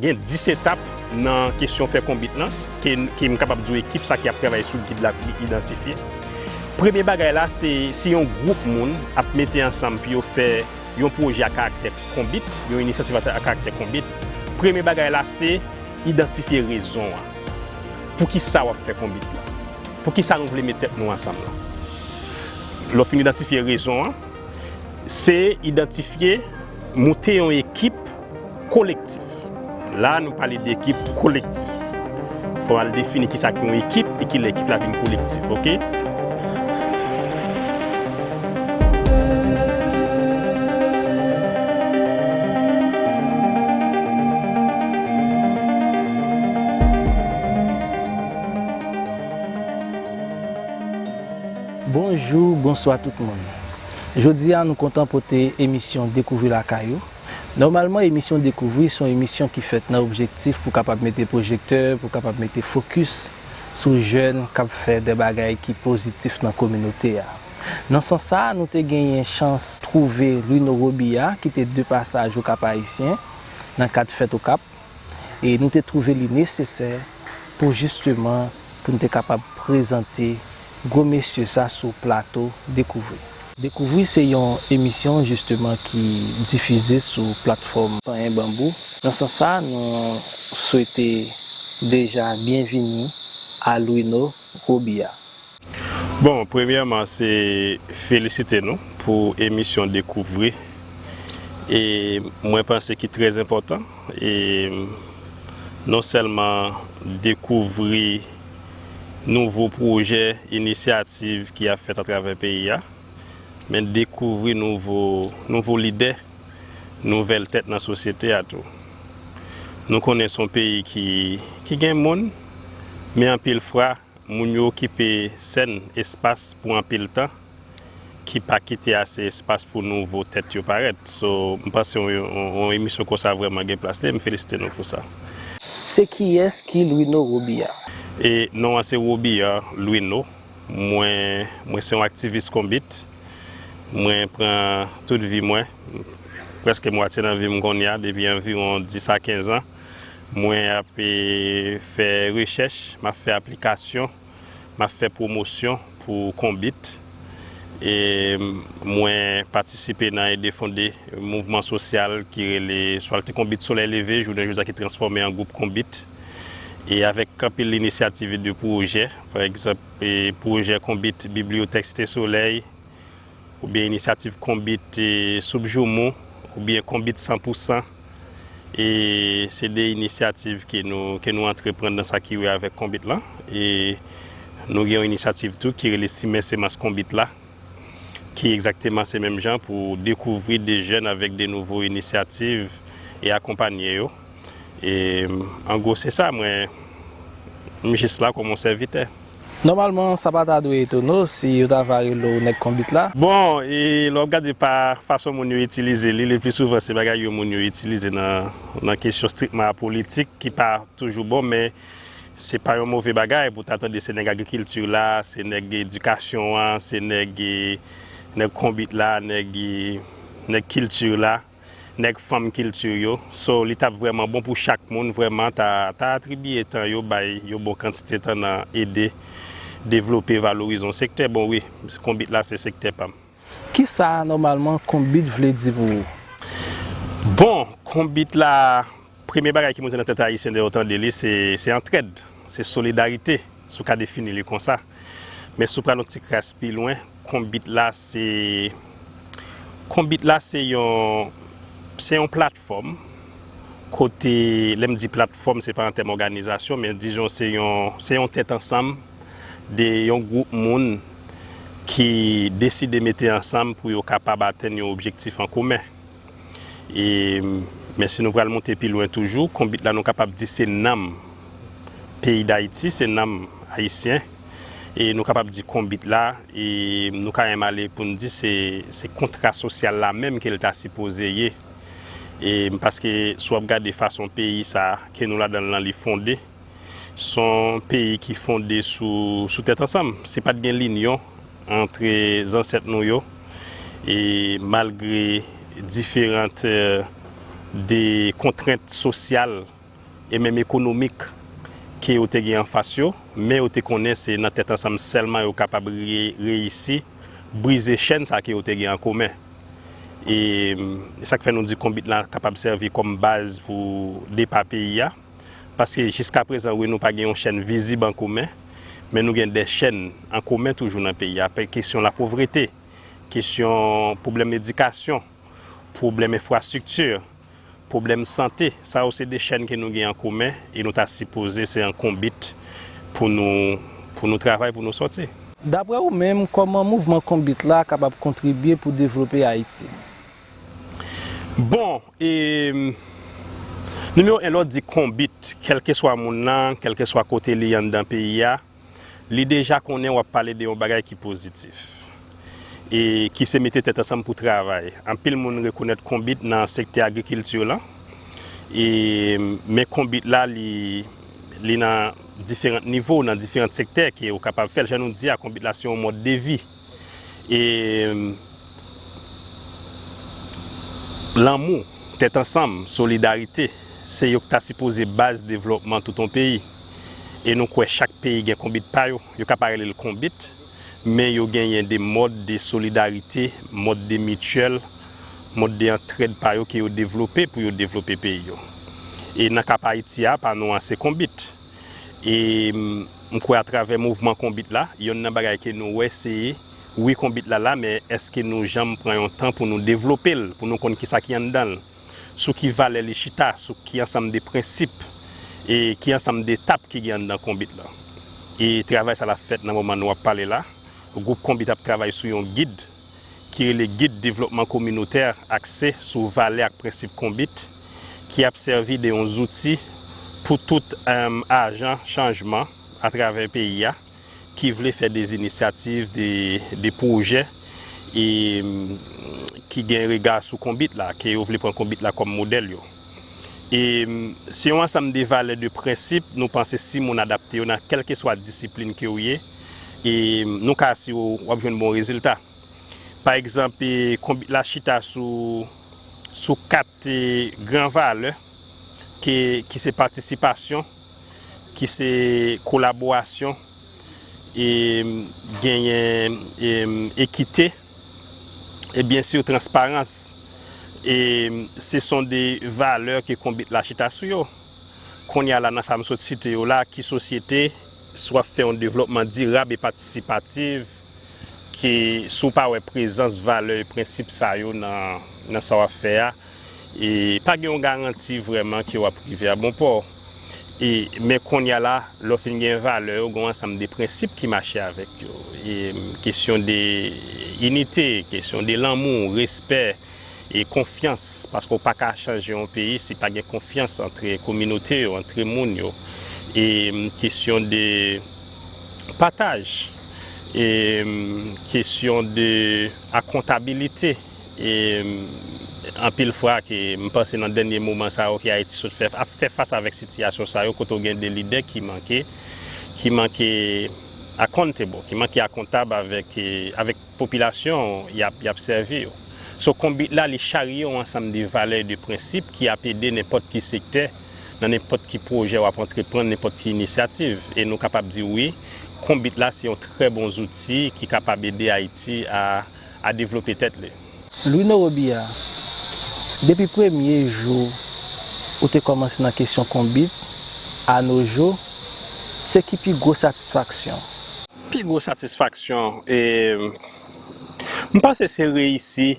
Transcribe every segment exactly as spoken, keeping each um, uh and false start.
Gen dis etap nan kesyon fè konbit lan, ke, ke m kapab di w ekip sa ki ap travay sou gid la idantifye. Premye bagay la, se si yon gwoup moun ap mete ansanm pou yo fè yon pwojè a karaktè konbit, yon inisyativ a, a karaktè konbit, premye bagay la, se idantifye rezon an. Poukisa w ap fè konbit la? Poukisa nou vle met tèt nou ansanm lan? Lè w fin idantifye rezon an, se idantifye, moute yon ekip kolektif. La, nou pale de ekip kolektif. Fò w al defini kisa ki yon ekip e kilè ekip la vin kolektif, oke? Bonjou, bonswa tout moun. Jodi a, nou kontan pote emisyon Dekouvri Lakay ou. Nòmalman, emisyon Dekouvri se yon emisyon ki fèt nan objektif pou kapab mete pwojektè, pou kapab mete fokis sou jèn k ap fè de bagay ki pozitif nan kominote a. Nan sans sa, nou te genyen chans twouve Louino Robillard, ki te de pasaj Okap Ayisyen, nan kad fèt Okap. E nou te twouve li nesesè pou jisteman pou n te kapab prezante gwo mesye sa sou plato Dekouvri. Dekouvri se yon emisyon jisteman ki difize sou platfòm Panyen Banbou. Nan sans sa, nou swete deja byenvini a Louino Robillard. Bon, premyèman, se felisite nou pou emisyon Dekouvri. E mwen panse ki trè enpòtan. E non sèlman dekouvri nouvo pwojè, inisyativ ki ap fèt atravè peyi a, men dekouvri nouvo, nouvo lidè, nouvèl tèt nan sosyete a tou. Nou konnen se yon peyi ki, ki gen moun, men anpil fwa, moun yo okipe sèn, espas pou anpil tan, ki pa kite ase espas pou nouvo tèt yo parèt. So, m panse yon, yon, yon emisyon konsa vrèman gen plas li, e m felisite nou pou sa. Se kiyès ki Louino Robillard? E non an se Robillard Louino. Mwen, mwen se yon aktivis konbit. Mwen pran tout vi mwen, prèske mwatye nan vi m kounye a, depi anviwon dis a kenz an. Mwen ap, e, fè rechèch, m ap fè aplikasyon, m ap fè pwomosyon pou konbit. E mwen patisipe nan ede fonde mouvman sosyal ki rele Swalte Konbit Solèy Leve, jounen jodi a ki transfòme an gwoup konbit. E avèk anpil inisyativ e de pwojè, pa egzanp, e pwojè konbit Bibliyotèk Site Solèy, oubyen inisyativ konbit, e, Soup Joumou, oubyen konbit san pou san. E se de inisyativ ke nou, ke nou antreprann nan sa ki wè avèk konbit lan. E nou gen yon inisyativ tou ki rele Simen Semans Konbit la, ki egzakteman se menm jan pou dekouvri de jèn avèk de nouvo inisyativ e akonpanye yo. E, an gwo, se sa, mwen, m jis la kòm yon sèvitè. Nòmalman, sa pa ta dwe etone w si yo ta va rele w nèg konbit la. Bon, e lè w ap gade pa fason moun yo itilize li, le pli souvan se bagay yo moun yo itilize nan, nan kesyon strikman apolitik ki pa toujou bon, men se pa yon move bagay pou w ta tande se nèg agrikilti la, se nèg edikasyon an, se nèg, e, nèg konbit la, nèg, e, nèg kilti la, nèg fanm kilti yo. So, li t ap vrèman bon pou chak moun vrèman ta, ta atribiye tan yo, bay yon bon kantite tan nan ede devlope, valorize yon sektè. Bon, wi, konbit la se sektè pa m. Kisa nòmalman konbit vle di pou ou? Bon, konbit la, premye bagay ki monte nan tèt Ayisyen lè yo tande li, se, se antrèd, se solidarite, si w ka defini li konsa. Men si w pral yon ti kras pi lwen, konbit la se, konbit la se yon, se yon platfòm kote, lè m di platfòm, se pa an tèm òganizasyon, men dijon se yon, se yon tèt ansanm de yon gwoup moun ki deside mete ansanm pou yo kapab atenn yon objektif an komen. E, men si nou pral monte pi lwen toujou, konbit la nou kapab di se nanm peyi Dayiti, se nanm ayisyen. E nou kapab di konbit la, e nou ka menm ale pou n di se, se kontra sosyal la menm ke l ta sipoze ye. E paske si w ap gade fason peyi sa ke nou ladan l lan li fonde, se yon peyi ki fonde sou, sou tèt ansanm. Si pa t gen linyon antre zansèt nou yo, e malgre diferant, e, de kontrent sosyal e menm ekonomik ke yo te gen anfas yo, men yo te konnen se nan tèt ansanm sèlman yo kapab re- reyisi brize chèn sa ke yo te gen an komen. E sa k fè nou di konbit la kapab sèvi kòm baz pou depa peyi a. Paske jiskaprezan, wi, nou pa gen yon chèn vizib an komen, men nou gen de chèn an komen toujou nan peyi a. Kesyon lapovrete, kesyon pwoblèm edikasyon, pwoblèm enfrastrikti, pwoblèm sante, sa yo se de chèn ke nou gen an komen e nou ta sipoze se an konbit pou nou, pou nou travay, pou nou sòti. Daprè ou menm, kòman mouvman konbit la kapab kontribye pou devlope Ayiti? Bon, e, nimewo en, lè w di konbit, kèlkeswa moun nan, kèlkeswa kote li ye anndan peyi a, li deja konnen w ap pale de yon bagay ki pozitif e ki se mete tèt ansanm pou travay. Anpil moun rekonèt konbit nan sektè agrikilti lan, e, men konbit la, li, li nan diferan nivo, nan diferan sektè ke ou kapab fè l. Jan nou di a, konbit la se yon mòd de vi. E lanmou, tèt ansanm, solidarite, se yo k ta sipoze baz devlòpman tout yon peyi. E nou kwè chak peyi gen konbit pa yo. Yo ka pa rele l konbit, men yo genyen de mòd de solidarite, mòd de mityèl, mòd de antrèd pa yo ke yo devlope pou yo devlope peyi yo. E nan ka pa Ayiti a, pa nou an se konbit. E m kwè atravè mouvman konbit la, yonn nan bagay ke nou wè se, wi, konbit la la, men èske nou janm pran yon tan pou nou devlope l, pou nou konn kisa ki anndan l, sou ki valè li chita, sou ki ansanm de prensip, e ki ansanm de etap ki gen anndan konbit la. E travay sa la fèt nan moman nou ap pale la. Gwoup konbit ap travay sou yon gid ki rele Gid Devlopman Kominotè, akse sou valè ak prensip konbit, ki ap sèvi de yon zouti pou tout, em, ajan chanjman atravè peyi a ki vle fè de inisyativ, de, de pwojè, e, em, ki gen rega sou konbit la, ke yo vle pran konbit la kòm modèl yo. E, em, se yon ansanm de valè, de prensip, nou panse si moun adapte yo nan kèlkeswa disiplin ke w ye, e, em, nou ka asire w w ap jwenn bon rezilta. Pa egzanp, e, konbit la chita sou, sou kat, e, gran valè ke, ki se patisipasyon, ki se kolaborasyon, e, genyen, e, ekite, e byen si transparans. E se son de valè ke konbit la chita sou yo. Kounye a la, nan sa m sot site yo la, ki sosyete, si w ap fè yon devlòpman dirab e patisipatif, ke si w pa wè prezans valè e prensip sa yo nan, nan sa w ap fè a, e pa gen yon garanti vrèman ke w ap rive a bon pò. E, men kounye a la, lè w fin gen valè yo, gen yon ansanm de prensip ki mache avèk yo. E, kesyon de inite, kesyon de lanmou, respè, e konfyans, paske w pa ka chanje yon peyi si pa gen konfyans antre kominote yo, antre moun yo. E, kesyon de pataj, e, kesyon de akontabilite, e, anpil fwa ke m panse nan dènye moman sa yo ke Ayiti sot fè, ap fè fas avèk sitiyasyon sa yo, kote w gen de lidè ki manke, ki manke accountable, ki manke akontab avèk, e, avèk popilasyon y ap, y ap sèvi yo. So, konbit la, li charye yon ansanm de valè e de prensip ki ap ede nenpòt ki sektè, nan nenpòt ki pwojè w ap antreprann, nenpòt ki inisyativ. E nou kapab di wi, konbit la se yon trè bon zouti ki kapab ede Ayiti a, a devlope tèt li. Louino Robillard, depi premye jou ou te kòmanse nan kesyon konbit, a no jou, se ki pi gwo satisfaksyon? Pi gwo satisfaksyon, e, m panse se reyisi,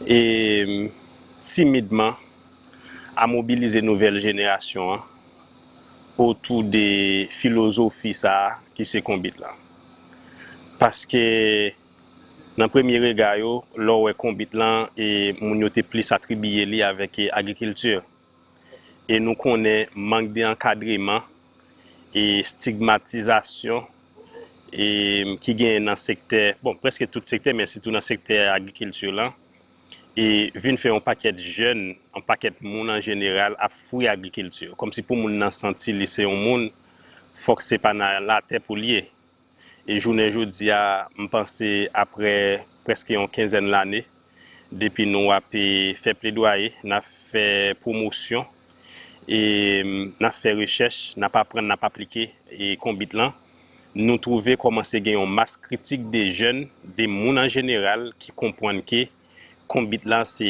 e, timidman, a mobilize nouvèl jenerasyon an otou de filozofi sa a ki se konbit la. Paske nan premye rega yo, lè w wè konbit lan, e moun yo te plis atribiye li avèk, e, agrikilti. E nou konnen mank de ankadreman e stigmatizasyon, e, ki genyen nan sektè, bon, prèske tout sektè, men sitou nan sektè agrikilti lan, e vin fè yon pakèt jèn, yon pakèt moun an jeneral ap fwi agrikilti. Kòmsi pou moun nan santi li se yon moun, fòk se pa nan latè pou l ye. E jounen jodi a, m panse aprè prèske yon kenzèn lane, depi nou ap, e, fè pledwaye, n ap fè pwomosyon, E n ap fè rechèch, n ap aprann, n ap aplike e konbit lan. Nou twouve kòmanse gen yon mas kritik de jèn, de moun an jeneral ki konprann ke konbit la se,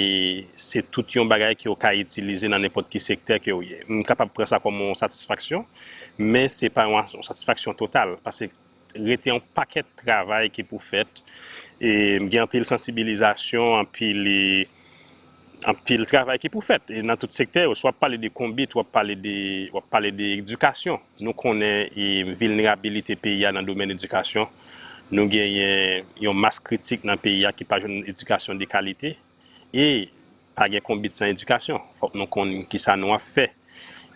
se tout yon bagay ke w ka itilize nan nenpòt ki sektè ke w ye. M kapab pran sa kòm yon satisfaksyon, men se pa yon, yon satisfaksyon total, paske rete yon pakèt travay ki pou fèt. E gen anpil sansibilizasyon, anpil, anpil travay ki pou fèt. E nan tout sektè yo, swa w ap pale de konbit, w ap pale de, w ap pale de edikasyon. Nou konnen e vilnerabilite peyi a nan domèn edikasyon. Nou genyen yon mas kritik nan peyi a ki pa jwenn edikasyon de kalite. E pa gen konbit san edikasyon. Fòk nou konn kisa nou ap fè.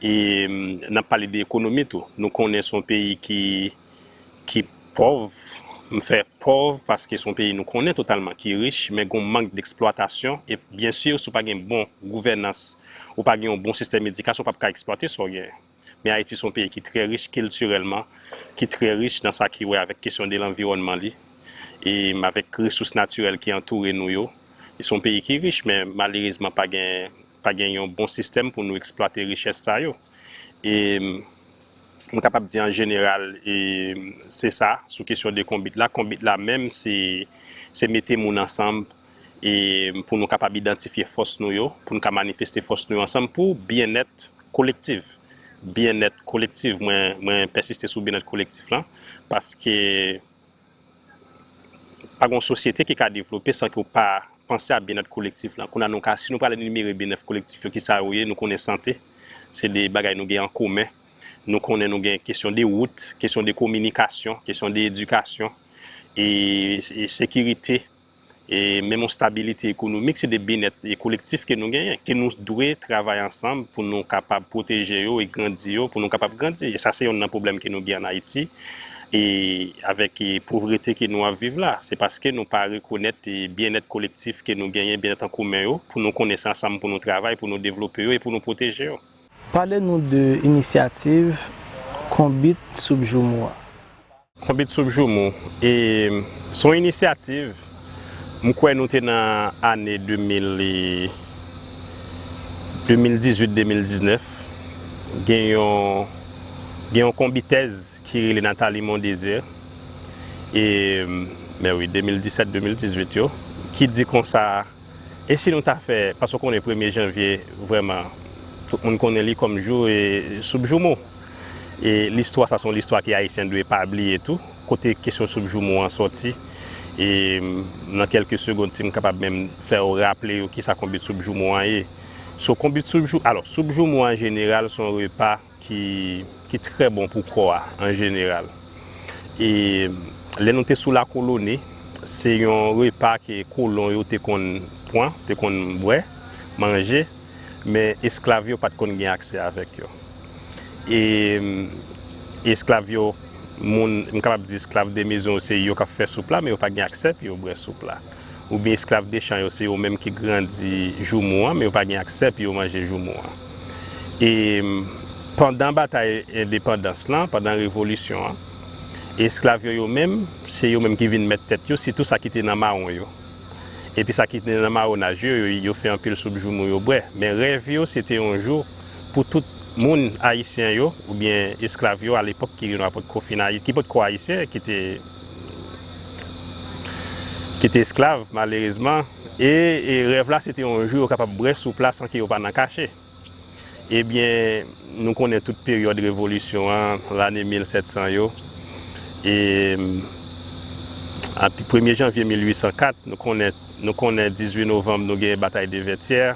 E n ap pale de ekonomi tou. Nou konnen se yon peyi ki, ki pòv. M fè pòv paske se yon peyi nou konnen totalman ki rich, men gen yon mank deksplwatasyon. E byen si, si w pa gen bon gouvènans, ou pa gen yon bon sistèm edikasyon, w p ap ka eksplwate sa w genyen. Men Ayiti se yon peyi ki trè rich kiltirèlman, ki trè rich nan sa ki wè avèk kesyon de lanviwònman li, e avèk resous natirèl ki antoure nou yo. E se yon peyi ki rich, men malerezman pa gen, pa gen yon bon sistèm pou nou eksplwate richès sa yo. E m kapab di an jeneral, e se sa, sou kesyon de konbit la. Konbit la menm, se, se mete moun ansanm, e pou nou kapab idantifye fòs nou yo, pou nou ka manifeste fòs nou yo ansanm pou byennèt kolektif. Byennèt kolektif, mwen, mwen pèsiste sou byennèt kolektif lan, paske pa gen yon sosyete ki ka devlope san ke w pa panse a byennèt kolektif lan. Kounye a nou ka, si nou pral enimere byennèt kolektif yo, kisa yo ye, nou konnen sante, se de bagay nou gen an komen. Nou konnen nou gen kesyon de wout, kesyon de kominikasyon, kesyon de edikasyon, e, e sekirite, e menm yon stabilite ekonomik, se de byennèt e kolektif ke nou genyen, ke nou dwe travay ansanm pou nou kapab pwoteje yo e grandi yo, pou nou kapab grandi. E sa se youn nan pwoblèm ke nou gen ann Ayiti, e avèk, e, povrete ke nou ap viv la. Se paske nou pa rekonèt, e, byennèt kolektif ke nou genyen, byennèt an komen yo, pou nou konnen se ansanm pou nou travay, pou nou devlope yo e pou nou pwoteje yo. Pale nou de inisyativ Konbit Soup Joumou a. Konbit Soup Joumou, e, se yon inisyativ, m kwè nou te nan ane de mil, e, de mil dizuit, de mil diznèf, gen yon, gen yon konbitèz ki rele Nathalie Mondésir, e, men wi, de mil disèt, de mil dizuit yo, ki di konsa, e si nou ta fè, paske w konnen premye janvye, vrèman, tout moun konnen li kòm jou, e, soup joumou. E listwa sa, se yon listwa ke Ayisyen dwe pa bliye tou, kote kesyon soup joumou an sòti. E, m, nan kèlke segond, si m kapab menm fè w raple w kisa konbit soup joumou an ye. So, konbit soup jou-, alò, soup joumou an jeneral, se yon repa ki, ki trè bon pou kò a, an jeneral. E lè nou te sou lakoloni, se yon repa ke kolon yo te konn pran, te konn bwè, manje, men esklav yo pa t konn gen aksè avèk yo. E esklav yo, moun, m kapab di esklav de mezon yo, se yo k ap fè soup la, men yo pa gen aksè pou yo bwè soup la. Oubyen esklav de chan yo, se yo menm ki grandi joumou an, men yo pa gen aksè pou yo manje joumou an. E pandan batay endepandans lan, pandan revolisyon an, esklav yo, yo menm, se yo menm ki vin mèt tèt yo, sitou sa ki te nan mawon yo. Epi sa ki te nan mawonaj yo, yo, yo fè anpil soup joumou yo bwè. Men rèv yo, se te yon jou pou tout moun ayisyen yo, oubyen esklav yo alepòk ki yo pa t ko fin ayi-, ki pa t ko ayisyen, ki te, ki te esklav, malerezman. E, e rèv la, se te yon jou yo kapab bwè soup la san ke yo pa nan kache. Ebyen, nou konnen tout peryòd revolisyon an, lane mil sèt san yo. E, api premye janvye mil uit san kat, nou konnen, nou konnen dizuit novanm, nou genyen batay de Vètyè.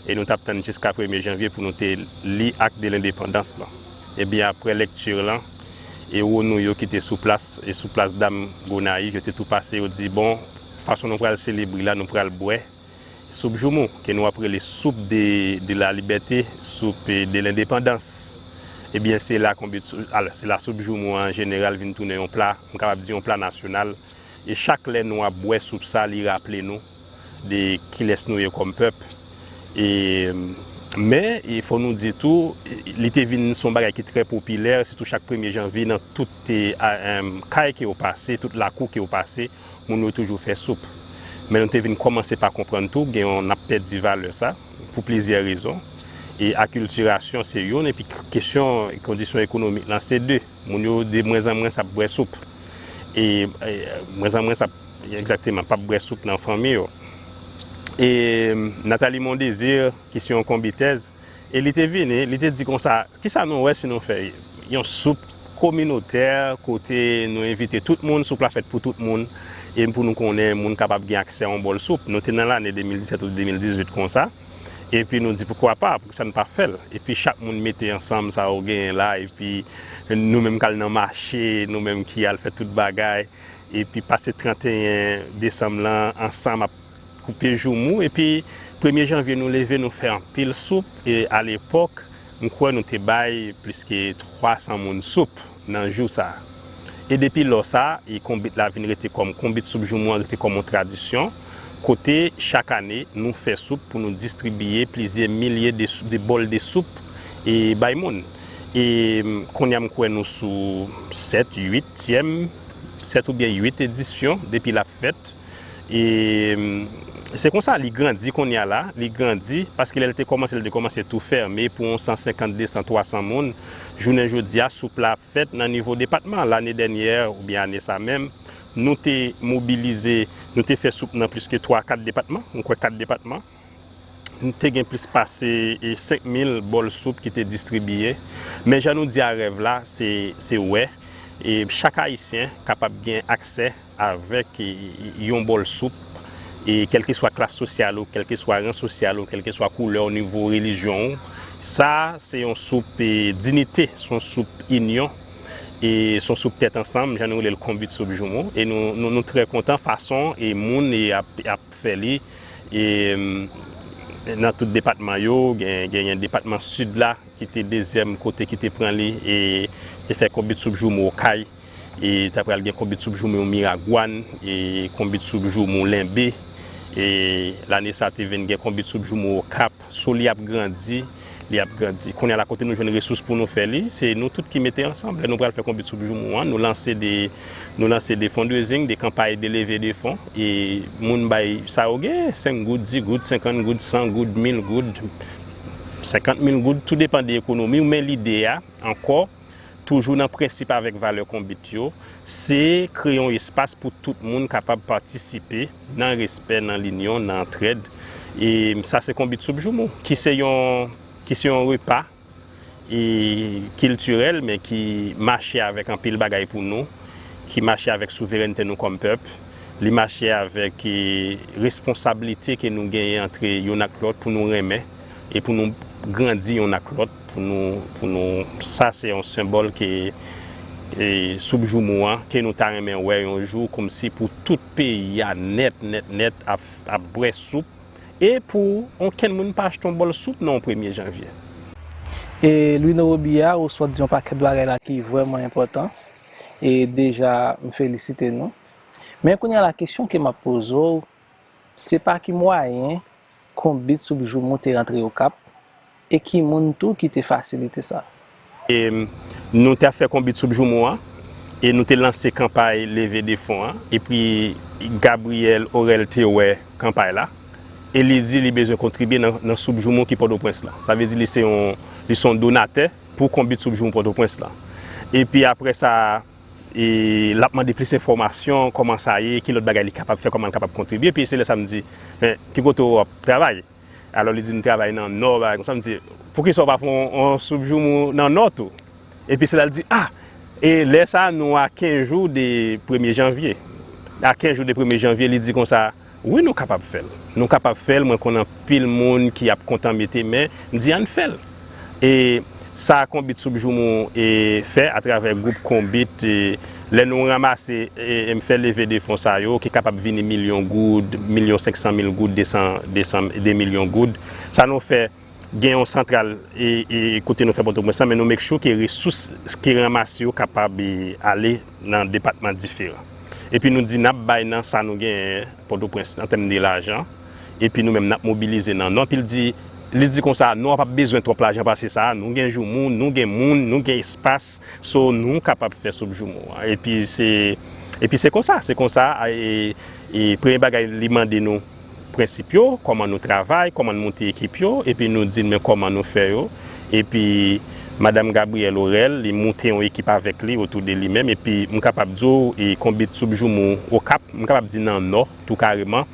E nou t ap tann jiska premye janvye pou nou te li ak de lendepandans lan. Ebyen, apre lèkti lan, ewo nou yo ki te sou plas, e sou plas dam Gonayiv, yo te tou pase, yo di, bon, fason nou pral selebre la, nou pral bwè soup joumou, ke nou ap rele soup de, de la libète, soup, e, de lendepandans. Ebyen, se la konbit sou-, alò, se la soup joumou an jeneral vin tounen yon pla, m kapab di yon pla nasyonal. E chak lè nou ap bwè soup sa, li raple nou de kilès nou ye kòm pèp. E, men, e fò nou di tou, li te vin se yon bagay ki trè popilè, sitou chak premye janvye nan tout, e, a, em, kay ke w pase, tout lakou ke w pase, moun yo toujou fè soup. Men nou te vin kòmanse pa konprann tou, gen yon, n ap pèdi valè sa, pou plizyè rezon. E akiltirasyon se youn, epi k- kesyon kondisyon ekonomik lan se de. Moun yo de mwens an mwens ap bwè soup. E, e mwens an mwens ap, egzakteman, p ap bwè soup nan fanmi yo. E Nathalie Mondésir, ki se yon konbitèz, e li te vini, li te di konsa, kisa nou wè si nou fè yon soup kominotè kote nou envite tout moun, soup la fèt pou tout moun, e pou nou konnen moun kapab gen aksè a yon bòl soup. Nou te nan lane de mil disèt ou de mil dizuit konsa, epi nou di poukwa pa, poukisa n pa fè l? Epi chak moun mete ansanm sa yo genyen la, epi nou menm k al nan mache, nou menm ki al fè tout bagay, epi pase tranteyen desanm lan ansanm ap koupe joumou, epi premye janvye nou leve, nou fè anpil soup, e alepòk, m kwè nou te bay plis ke twa san moun soup nan jou sa a. E depi lò sa a, e konbit la vin rete kòm, konbit soup joumou an rete kòm yon tradisyon, kote chak ane, nou fè soup pou nou distribiye plizyè milye de, sou- de bòl de soup, e bay moun. E, m, kounye a m kwè nou sou sèt, uityèm, sèt oubyen uit edisyon depi l ap fèt. E, mm, se konsa li grandi kounye a la, li grandi, paske lè l te kòmanse, l te kòmanse tou fèmen pou yon san senkant, de san, twa san moun. Jounen jodi a, soup la ap fèt nan nivo depatman. Lane dènyè, oubyen ane sa menm, nou te mobilize, nou te fè soup nan plis ke twa, kat depatman, m kwè kat depatman. Nou te gen plis pase, e, senk mil bòl soup ki te distribiye. Men jan nou di a, rèv la, se, se wè, e, chak Ayisyen kapab gen aksè avèk, e, e, yon bòl soup, e, kèlkeswa klas sosyal ou, kèlkeswa ran sosyal ou, kèlkeswa koulè ou, nivo relijyon ou. Sa, se yon soup, e, dinite, se yon soup inyon, e se yon soup tèt ansanm, jan nou rele l konbit soup joumou. E nou, nou, nou trè kontan fason e moun e ap, ap fè li. E, mm, nan tout depatman yo, gen, genyen depatman Sid la, ki te dezyèm kote ki te pran li, e te fè konbit soup joumou Okay. E ta pral gen konbit soup joumou Miragwàn, e konbit soup joumou Lenbe. E lane sa te vin gen konbit soup joumou Okap. So li ap grandi, li ap grandi. Kounye a la kote nou jwenn resous pou nou fè li, se nou tout ki mete ansanm. Lè nou pral fè konbit soup joumou an, nou lanse de, nou lanse de fundraising, de kanpay de leve de fon. E moun bay sa yo gen, senk goud, dis goud, senkant goud, san goud, mil goud, senkant mil goud, tou depann de ekonomi w, men lide a, ankò, toujou nan prensip avèk valè konbit yo, se kreye yon espas pou tout moun kapab patisipe nan respè, nan linyon, nan antrèd. E sa se konbit soup joumou, ki se yon, ki se yon repa, e kiltirèl, men ki mache avèk anpil bagay pou nou, ki mache avèk souverènte nou kòm pèp, li mache avèk, e, responsablite ke nou genyen antre youn ak lòt pou nou renmen e pou nou grandi youn ak lòt, pou nou, pou nou, sa se yon senbòl ke, e, soup joumou an, ke nou ta renmen wè yon jou, kòmsi pou tout peyi a nèt, nèt, nèt ap, ap bwè soup, e pou onkenn moun pa achte yon bòl soup nan yon premye janvye. E Louis Norobia, ou sot di yon pakèt bagay la ki vrèman enpòtan. E deja, m felisite nou. Men kounye a la, kesyon ke m ap poze w, se pa ki mwayen konbit soup joumou te rantre Okap, e ki moun tou ki te fasilite sa? E, m, nou te ap fè konbit soup joumou an, e nou te lanse kanpay leve de fon an, epi Gabriel Orel te wè kanpay la, e li di li bezwen kontribye nan, nan soup joumou ki Pòtoprens la. Sa vle di li se yon, li se yon donatè pou konbit soup joumou Pòtoprens la. Epi apre sa, e l ap mande plis enfòmasyon, kòman sa ye, ki lòt bagay li kapab fè, kòman l kapab kontribye. Epi se lè sa m di, men, ki kote w ap travay? Alò, li di m travay nan Nò, bagay konsa. M di, poukisa w pa fè yon, yon soup joumou nan Nò tou? Epi se la l di, a, e lè sa a, nou a kenz jou de premye janvye. A kenz jou de premye janvye, li di konsa, wi, nou kapab fè l. Nou kapab fè l, mwen konn anpil moun ki ap kontan mete men, m di, ann fè l. E sa Konbit Soup Joumou, e, fè atravè gwoup Konbit, e, lè nou ranmase, e, e m fè leve de fon sa yo, ki kapab vini milyon goud, milyon senk san mil goud, de san, de san, de milyon goud. Sa nou fè, gen yon santral, e, e, kote nou fè Pòtoprens lan, men nou make sure ke resous ki ranmase yo kapab, e, ale nan depatman diferan. Epi nou di n ap bay nan sa nou genyen Pòtoprens an tèm de lajan. Epi nou menm n ap mobilize nan Nò. Epi l di, li di konsa, Nò a p ap bezwen twòp lajan pase sa. Nou gen joumou, nou gen moun, nou gen espas. So, nou kapab fè soup joumou an. Epi se, epi se konsa, se konsa, e, e premye bagay li mande nou, prensip yo, kòman nou travay, kòman n moute ekip yo, epi nou di l men kòman nou fè yo. Epi Madanm Gabrielle Aurel, li moute yon ekip avèk li, otou de li menm, epi m kapab di w, e Konbit Soupjoumou Okap, m kapab di nan Nò, tou kareman,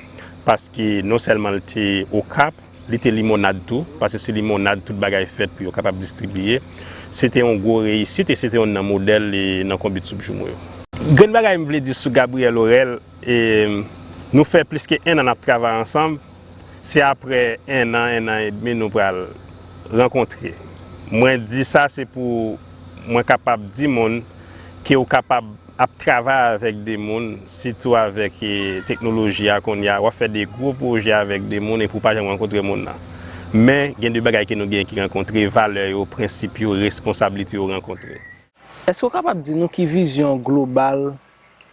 paske non sèlman l te Okap, li te Limonad tou, paske se Limonad tout bagay fèt pou yo kapab distribiye. Se te yon gwo reyisit e se te youn nan modèl, e, nan Konbit Soupjoumou yo. Grenn bagay m vle di sou Gabrielle Aurel, e, nou fè plis ke en an n ap travay ansanm, se apre en an, en an edmi nou pral rankontre. Mwen di sa, se pou mwen kapab di moun ke w kapab ap travay avèk de moun, sitou avèk, e, teknoloji a kounye a, w ap fè de gwo pwojè avèk de moun epi w pa janm rankontre moun nan. Men, gen de bagay ke nou gen ki rankontre, valè yo, prensip yo, responsablite yo rankontre. Èske w kapab di nou ki vizyon global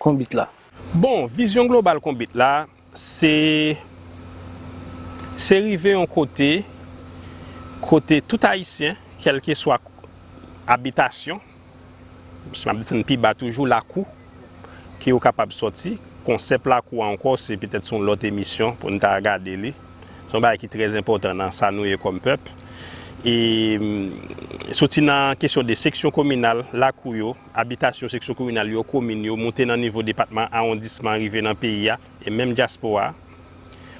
Konbit la? Bon, vizyon global Konbit la, se, se rive yon kote, kote tout Ayisyen, kèlkeswa abitasyon, si m ap desann pi ba toujou, lakou, ke yo kapab sòti. Konsèp lakou a ankò, se petèt se yon lòt emisyon pou n ta gade li. Se yon bagay ki trè enpòtan nan sa nou ye kòm pèp. E, mm, soti nan kesyon de seksyon kominal, lakou yo, abitasyon seksyon kominal yo, komin yo, moute nan nivo depatman, awondisman, rive nan peyi a, e menm dyaspora,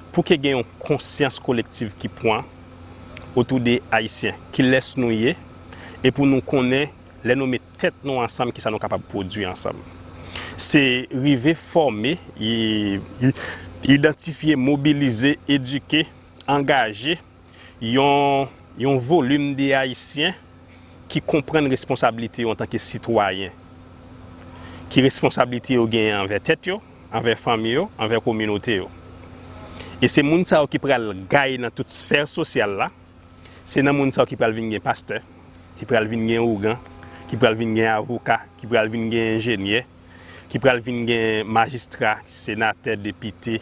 pou ke gen yon konsyans kolektiv ki pran otou de Ayisyen, kilès nou ye, e pou nou konnen lè nou met tèt nou ansanm, kisa nou kapab pwodui ansanm. Se rive fòme, i-, i-, idantifye, mobilize, edike, angaje yon, yon volim de Ayisyen ki konprann responsablite yo antanke sitwayen, ki responsablite yo genyen anvè tèt yo, anvè fanmi yo, anvè kominote yo. E se moun sa yo ki pral gaye nan tout sfè sosyal la, se nan moun sa yo ki pral vin gen pastè, ki pral vin gen ougan, ki pral vin gen avoka, ki pral vin gen enjenyè, ki pral vin gen majistra, senatè, depite,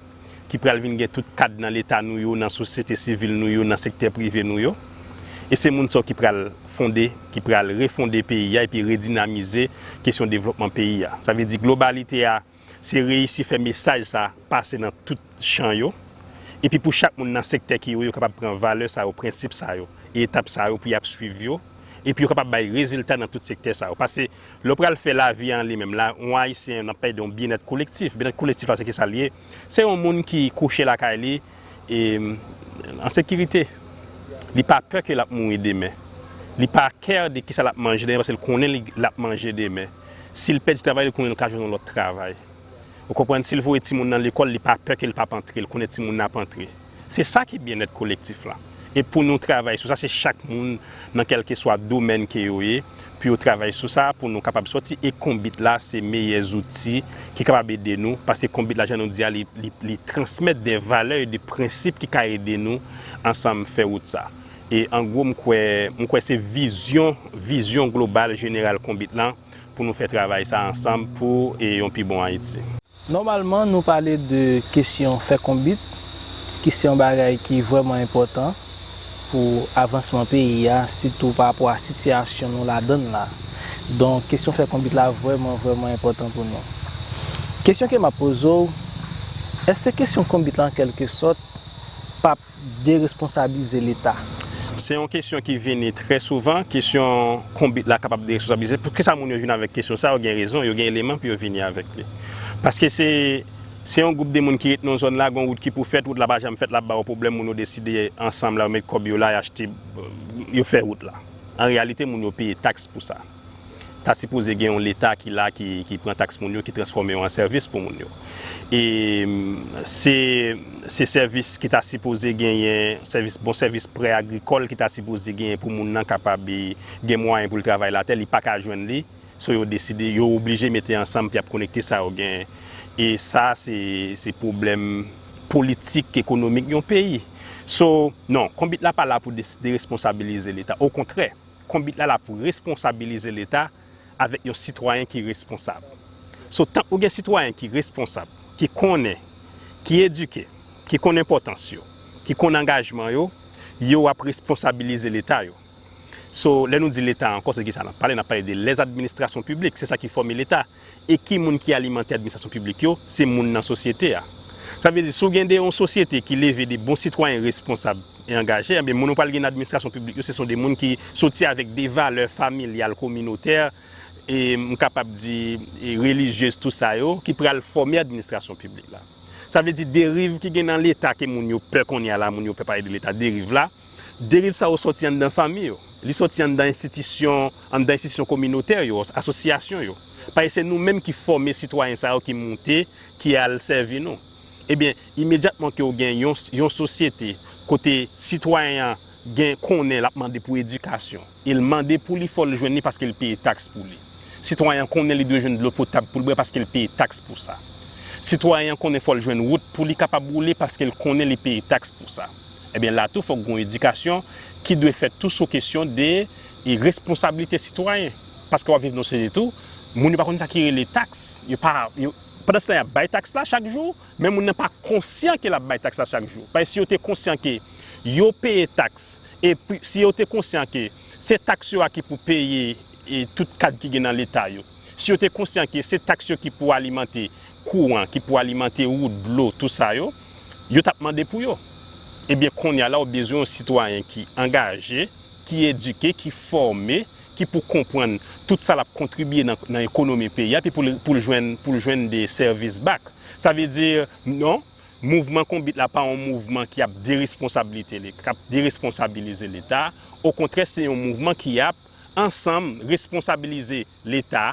ki pral vin gen tout kad nan leta nou yo, nan sosyete sivil nou yo, nan sektè prive nou yo. E se moun sa yo ki pral fonde, ki pral refonde peyi a epi redinamize kesyon devlopman peyi a. Sa vle di globalite a, se reyisi fè mesaj sa pase nan tout chan yo, epi pou chak moun nan sektè ke yo ye, yo kapab pran valè sa yo, prensip sa yo, e etap sa yo pou y ap swiv yo, epi yo kapab bay rezilta nan tout sektè sa yo. Paske lè w pral fè lavi a an li menm la, yon Ayisyen, n ap pale de yon byennèt kolektif. Byennèt kolektif la, se kisa l ye? Se yon moun ki kouche lakay li, e, an sekirite. Li pa pè ke l ap mouri demen. Li pa kè de kisa l ap manje demen, paske l konnen li, l ap manje demen. Si l pèdi travay, li konnen l ka jwenn yon lòt travay. Ou konprann? Si l voye timoun nan lekòl, li pa pè ke l p ap antre, l konnen timoun nan ap antre. Se sa ki byennèt kolektif la. E pou nou travay sou sa, se chak moun nan kèlkeswa domèn ke yo ye, pou yo travay sou sa, pou nou kapab sòti. E Konbit la, se meyè zouti ki kapab ede nou, paske Konbit la, jan nou di a, li, li, li transmèt de valè e de prensip ki ka ede nou ansanm fè wout sa. E an gwo, m kwè, m kwè se vizyon, vizyon global, jeneral Konbit lan, pou nou fè travay sa ansanm pou, e, yon pi bon Ayiti. Nòmalman, nou pale de kesyon fè konbit, ki se yon bagay ki vrèman enpòtan pou avansman peyi a, sitou pa rapò a sitiyasyon nou ladan l la. Donk, kesyon fè konbit la vrèman, vrèman enpòtan pou nou. Kesyon ke m ap poze w, èske kesyon konbit la, an kèlke sòt, p ap deresponsablize Leta? Se yon kesyon ki vini trè souvan, kesyon konbit la kapab deresponsablize. Poukisa moun yo vin avèk kesyon sa? Yo gen rezon, yo gen eleman pou yo vini avèk li. Paske se, se yon gwoup de moun ki ret nan yon zòn la, gen yon wout ki pou fèt, wout la pa janm fèt, l ap ba yo pwoblèm, moun yo deside ansanm la, yo met kòb yo la, y achte, yo fè wout la. An reyalite, moun yo peye taks pou sa. Ta sipoze gen yon Leta ki la, ki, ki pran taks moun yo, ki transfòme yo an sèvis pou moun yo. E, mm, se, se sèvis ki ta sipoze genyen, sèvis, bon sèvis prè agrikòl ki ta sipoze genyen pou moun nan kapab, e, gen mwayen pou l travay latè, li pa ka jwenn li. So, yo deside, yo oblije mete ansanm pou y ap konekte sa yo genyen. E sa, se, se pwoblèm politik, ekonomik yon peyi. So, non, konbit la pa la pou de-, deresponsabilize Leta. Okontrè, konbit la la pou responsabilize Leta avèk yon sitwayen ki responsab. So, tank ou gen sitwayen ki responsab, ki konnen, ki edike, ki konn enpòtans yo, ki konn angajman yo, yo ap responsabilize Leta yo. So, lè nou di Leta ankò, se kisa n ap pale? N ap pale de les administrations publiques, se sa ki fòme Leta. E ki moun ki alimante administrasyon piblik yo? Se moun nan sosyete a. Sa vle di, si w gen de yon sosyete ki leve de bon sitwayen responsab e angaje, ebyen, moun ou pral gen nan administrasyon piblik yo, se son de moun ki soti avèk de valè familyal, kominotè, e m kapab di, e relijyez, tou sa yo, ki pral fòme administrasyon piblik la. Sa vle di, deriv ki gen nan Leta ke moun yo pè kounye a la, moun yo pè pale de Leta, deriv la, deriv sa yo sòti anndan fanmi yo. Li sòti anndan enstitisyon, anndan enstitisyon kominotè yo, asosyasyon yo. Paske se nou menm ki fòme sitwayen sa yo ki moute, ki al sèvi nou. Ebyen, imedyatman ke w gen yon, yon sosyete kote sitwayen an gen, konnen l ap mande pou edikasyon, e l mande pou li, fò l jwenn li paske l peye taks pou li. Sitwayen an konnen li dwe jwenn dlo potab pou l bwè paske l peye taks pou sa. Sitwayen an konnen fò l jwenn wout pou li kapab woule paske l konnen li peye taks pou sa. Ebyen, la tou, fòk gen yon edikasyon ki dwe fèt tou sou kesyon de, e, responsablite sitwayen. Paske w ap viv nan yon sosyete tou, moun yo pa konn sa ki rele taks. Yo pa, yo, pandan se tan, y ap bay taks la chak jou, men moun nan pa konsyan ke l ap bay taks la chak jou. Paske si yo te konsyan ke yo peye taks, epi si yo te konsyan ke se taks yo a ki pou peye, e, tout kad ki gen nan Leta yo, si yo te konsyan ke se taks yo ki pou alimante kouran, ki pou alimante wout, dlo, tou sa yo, yo t ap mande pou yo. Ebyen, kounye a la, w bezwen yon sitwayen ki angaje, ki edike, ki fòme, ki pou konprann tout sa l ap kontribye nan, nan ekonomi peyi a, epi pou l, pou l jwenn, pou l jwenn de sèvis back. Sa vle di, non, mouvman Konbit la pa yon mouvman ki ap deresponsablite, ki ap deresponsabilize Leta. Okontrè, se yon mouvman ki ap ansanm responsabilize Leta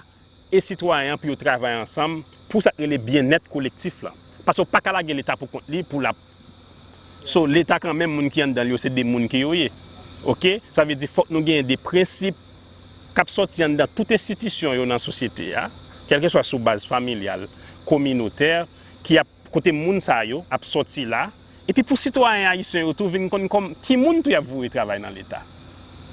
e sitwayen an pou yo travay ansanm pou sa k rele byennèt kolektif la. Paske w pa ka lage Leta pou kont li pou l ap. So, Leta kanmenm, moun ki anndan l yo, se de moun ke yo ye. Oke? Sa vle di fòk nou genyen de prensip k ap sòti anndan tout enstitisyon yo nan sosyete a, kèlkeswa sou baz familyal, kominotè, ki ap, kote moun sa yo ap sòti la, epi pou sitwayen ayisyen yo tou vin konn kòm ki moun tou y ap voye travay nan Leta.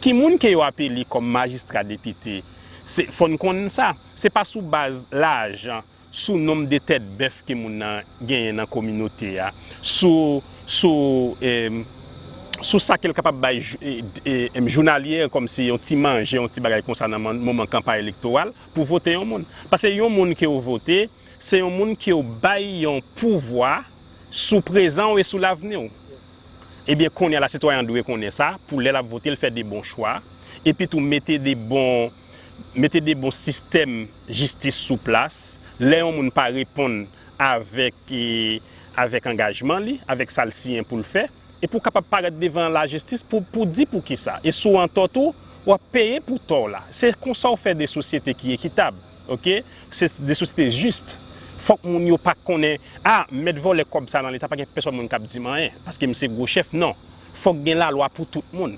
Ki moun ke yo ap eli kòm majistra, depite. Se, fò n konn sa. Se pa sou baz lajan, sou nonb de tèt bèf ke moun nan genyen nan kominote a, sou, sou, em, sou sa ke l kapab bay jou-, e, e, em, jounalyè, kòmsi yon ti manje, yon ti bagay konsa nan man-, moman kanpay elektoral, pou vote yon moun. Paske yon moun ke w vote, se yon moun ke w bay yon pouvwa sou prezan w e sou lavni w. Ebyen, kounye a la, sitwayen an dwe konnen sa, pou lè l ap vote, l fè de bon chwa, epi tou mete de bon, mete de bon sistèm jistis sou plas. Lè yon moun pa reponn avèk, e, avèk angajman li, avèk sa l siyen pou l fè, epi w kapab parèt devan lajistis pou, pou di poukisa. E si w antò tou, w ap peye pou tò w la. Se konsa w fè de sosyete ki ekitab, oke? Se de sosyete jis. Fòk moun yo pa konnen, a, mèt vòlè kòb sa nan Leta, pa gen pèsòn moun k ap di m anyen, paske m se gwo chèf. Non. Fòk gen lalwa pou tout moun.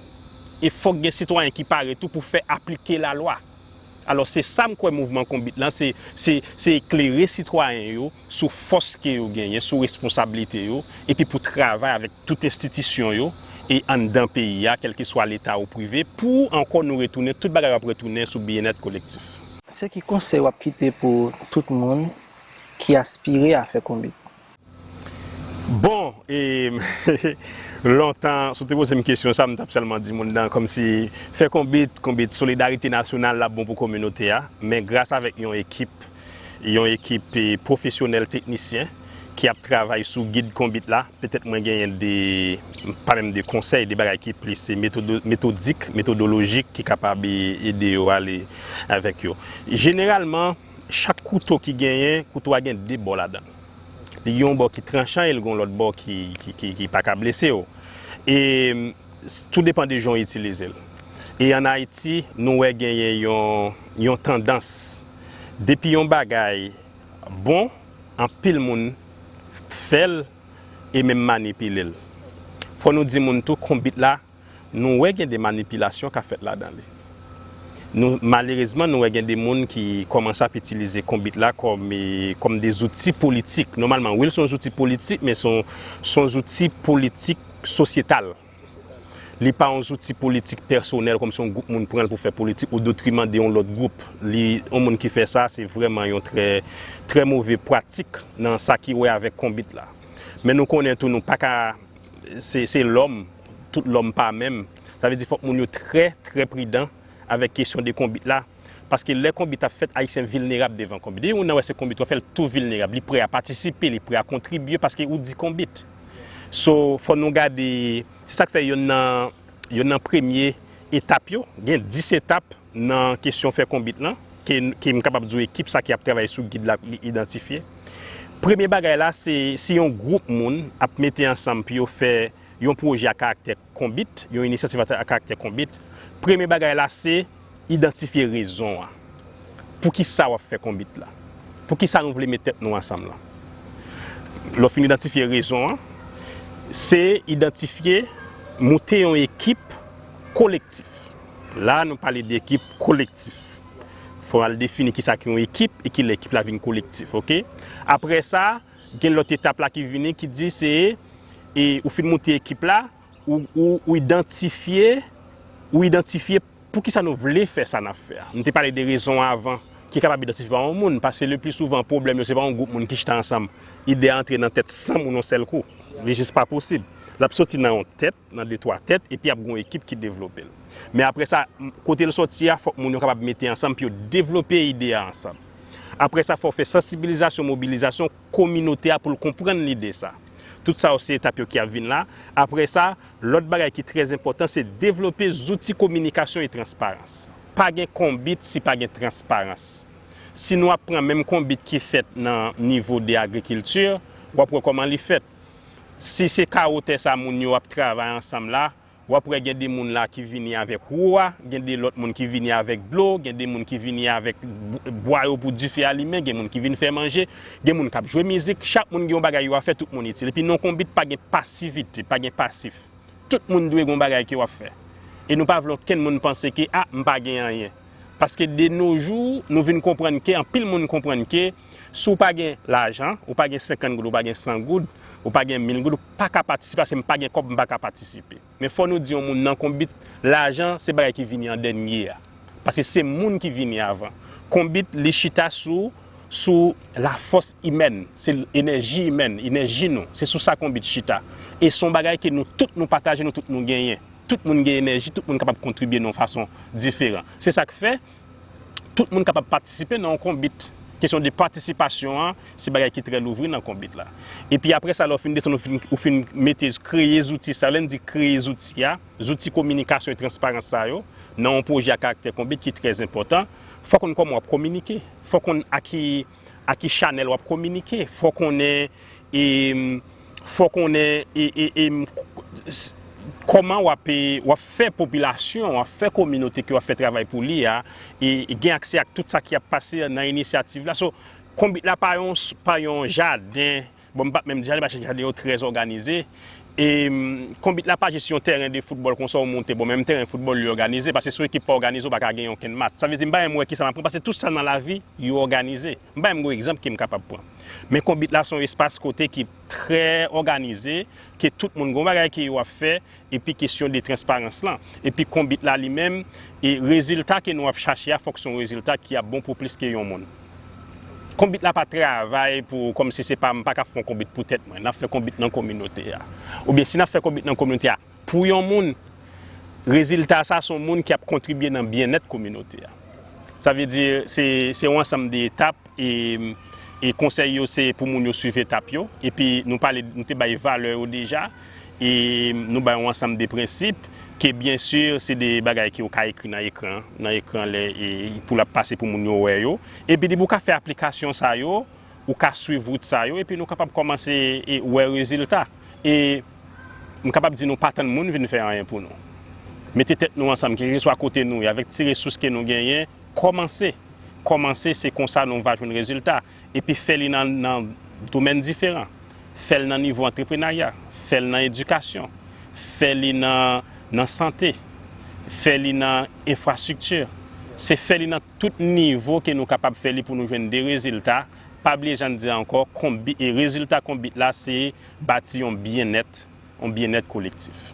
E fòk gen sitwayen ki pare tou pou fè aplike lalwa. Alò, se sa m kwè mouvman Konbit lan, se, se, se eklere sitwayen yo sou fòs ke yo genyen, sou responsablite yo, epi pou travay avèk tout enstitisyon yo, e anndan peyi a, kèlkeswa Leta ou prive, pou ankò nou retounen, tout bagay ap retounen sou byennèt kolektif. Se ki konsèy w ap kite pou tout moun ki aspire a fè Konbit? Bon, e, lontan, si w te poze m kesyon sa, m t ap sèlman di moun nan, kòmsi fè Konbit, Konbit, solidarite nasyonal, l ap bon pou kominote a. Men gras avèk yon ekip, yon ekip, e, pwofesyonèl teknisyen ki ap travay sou gid Konbit la, petèt mwen genyen de, pa menm de konsèy, de bagay ki plis, e, metodo-, metodik, metodolojik ki kapab, e, ede yo ale avèk yo. Jeneralman, chak kouto ki genyen, kouto a gen de bò ladan l. Li gen yon bò ki tranchan e l gen yon lòt bò ki, ki, ki, ki pa ka blese w. E, s-, tou depann de jan w itilize l. E ann Ayiti, nou wè genyen yon, yon tandans. Depi yon bagay bon, anpil moun fè l e menm manipile l. Fò nou di moun tou, Konbit la, nou wè gen de manipilasyon k ap fèt ladan li. Nou, malerezman, nou wè gen de moun ki kòmanse ap itilize Konbit la kòm, e, kòm de zouti politik. Nòmalman, wi, l se yon zouti politik, men se yon, se yon zouti politik sosyetal. Li pa yon zouti politik pèsonèl, kòmsi yon gwoup moun pran l pou fè politik o detriman de yon lòt gwoup. Li, yon moun ki fè sa, se vrèman yon trè, trè move pratik nan sa ki wè avèk Konbit la. Men nou konnen tou, nou pa ka, se, se lòm, tout lòm pa menm. Sa vle di fòk moun yo trè, trè pridan avèk kesyon de Konbit la. Paske lè konbit ap fèt, Ayisyen vilnerab devan konbit. Depi moun nan wè se konbit w ap fè, l tou vilnerab. Li prè a patisipe, li prè a kontribye paske ou di konbit. So, fò nou gade, se sa k fè yonn nan, yonn nan premye etap yo, gen dis etap nan kesyon fè konbit lan, ke, ke m kapab di w ekip sa ki ap travay sou gid la li idantifye. Premye bagay la, se si yon gwoup moun ap mete ansanm pou yo fè yon pwojè a karaktè konbit, yon inisyativ a karaktè konbit, premye bagay la se idantifye rezon an. Poukisa w ap fè konbit la? Poukisa nou vle met tèt nou ansanm lan? Lè w fin idantifye rezon an, se idantifye, moute yon ekip kolektif. La, nou pale de ekip kolektif. Fò w al defini kisa ki yon ekip e kilè ekip la vin kolektif, oke? Apre sa, gen lòt etap la ki vini ki di se, e, ou fin moute ekip la, ou, ou, ou idantifye, ou idantifye poukisa nou vle fè sa n ap fè a. Nou te pale de rezon avan, ki kapab idantifye pa yon moun, paske le pli souvan pwoblèm yo se pa yon gwoup moun ki chita ansanm, ide a antre nan tèt san moun yon sèl kou. Li jis pa posib. L ap soti nan yon tèt, nan de twa tèt, epi ap gen yon ekip ki devlope l. Men apre sa, m, kote l soti a, fòk moun yo kapab mete ansanm pou yo devlope ide a ansanm. Apre sa, fò w fè sansibilizasyon, mobilizasyon kominote a pou l konprann lide sa. Tout sa yo se etap yo ki ap vin la. Apre sa, lòt bagay ki trè enpòtan, se devlope zouti kominikasyon e transparans. Pa gen konbit si pa gen transparans. Si nou ap pran menm konbit ki fèt nan nivo de agrikilti, w ap wè kòman li fèt. Si se kawo tè sa moun yo ap travay ansanm la, w ap wè gen de moun la ki vini avèk wou a, gen de lòt moun ki vini avèk dlo, gen de moun ki vini avèk bwa yo pou dife a limen, gen moun ki vin fè manje, gen moun k ap jwe mizik, chak moun gen yon bagay yo ap fè, tout moun itil. Epi nan konbit pa gen pasivite, pa gen pasif. Tout moun dwe gen yon bagay ke w ap fè. E nou pa vle okenn moun panse ke, a, m pa gen anyen. Paske de nos jours, nou vin konprann ke, anpil moun konprann ke, si w pa gen lajan, ou pa gen senkant goud, ou pa gen san goud, ou pa gen mil goud, ou pa ka patisipe, paske m pa gen kòb, m pa ka patisipe. Men fò nou di yon moun nan konbit, lajan se bagay ki vini an dènye a. Paske se moun ki vini avan. Konbit, li chita sou, sou lafòs imèn, se enèji imèn, enèji nou. Se sou sa konbit chita. E se yon bagay ke nou tout nou pataje, nou tout nou genyen. Tout moun gen enèji, tout moun kapab kontribye nan yon fason diferan. Se sa k fè, tout moun kapab patisipe nan yon konbit. Kesyon de patisipasyon an, se bagay ki trè louvri nan konbit la. Epi apre sa, lè w fin desann, ou fin, ou fin mete, kreye zouti sa, lè n di kreye zouti a, zouti kominikasyon e transparans sa yo, nan yon pwojè a karaktè konbit ki trè enpòtan, fò w konn kòman w ap kominike, fò w konn a ki, a ki chanèl w ap kominike, fò w konnen, e, fò w konnen, e, e, e, s-, kòman w ap, e, w ap fè popilasyon, w ap fè kominote ke w ap fè travay pou li a, e, e gen aksè ak tout sa ki ap pase nan inisyativ la. So, konbit la pa yon, pa yon jaden, bon, m p ap menm di jaden, paske jaden yo trè òganize. E, mm, konbit la pa jis yon tèren de foutbòl konsa ou moute. Bon, menm tèren foutbòl yo òganize, paske si yon ekip pa òganize, ou pa ka genyen okenn match. Sa vle di, m pa menm wè kisa m ap pran, paske tout sa nan lavi, yo òganize. M pa menm gen yon egzanp ke m kapab pran. Men konbit la se yon espas kote ki trè òganize, ke tout moun gen yon bagay ke yo ap fè, epi kesyon de transparans lan. Epi konbit la li menm, e rezilta ke nou ap chache a, fòk se yon rezilta ki ap bon pou plis ke yon moun. Konbit la pa travay pou, kòmsi se pa, m pa ka fè yon konbit pou tèt mwen. N ap fè konbit nan kominote a. Oubyen si n ap fè konbit nan kominote a pou yon moun, rezilta sa se yon moun ki ap kontribye nan byennèt kominote a. Sa vle di, se, se yon ansanm de etap, e, e konsèy yo se pou moun yo swiv etap yo, epi nou pale, nou te bay valè yo deja, e nou bay yon ansanm de prensip, ke byen si se de bagay ke w ka ekri nan ekran, nan ekran lè, e pou l ap pase pou moun yo wè yo. Epi depi w ka fè aplikasyon sa yo, ou ka swiv wout sa yo, epi nou kapab kòmanse, e, wè rezilta. E m kapab di nou pa tann moun vin fè anyen pou nou. Mete tèt nou ansanm, kèlkeswa kote nou ye, avèk ti resous ke nou genyen, kòmanse. Kòmanse, se konsa nou va jwenn rezilta. Epi fè li nan, nan domèn diferan. Fè l nan nivo antreprenarya, fè l nan edikasyon, fè li nan, nan sante, fè li nan enfrastrikti. Se fè li nan tout nivo ke nou kapab fè li pou nou jwenn de rezilta. Pa bliye jan n di ankò, konbi-, e rezilta konbit la se bati yon byennèt, yon byennèt kolektif.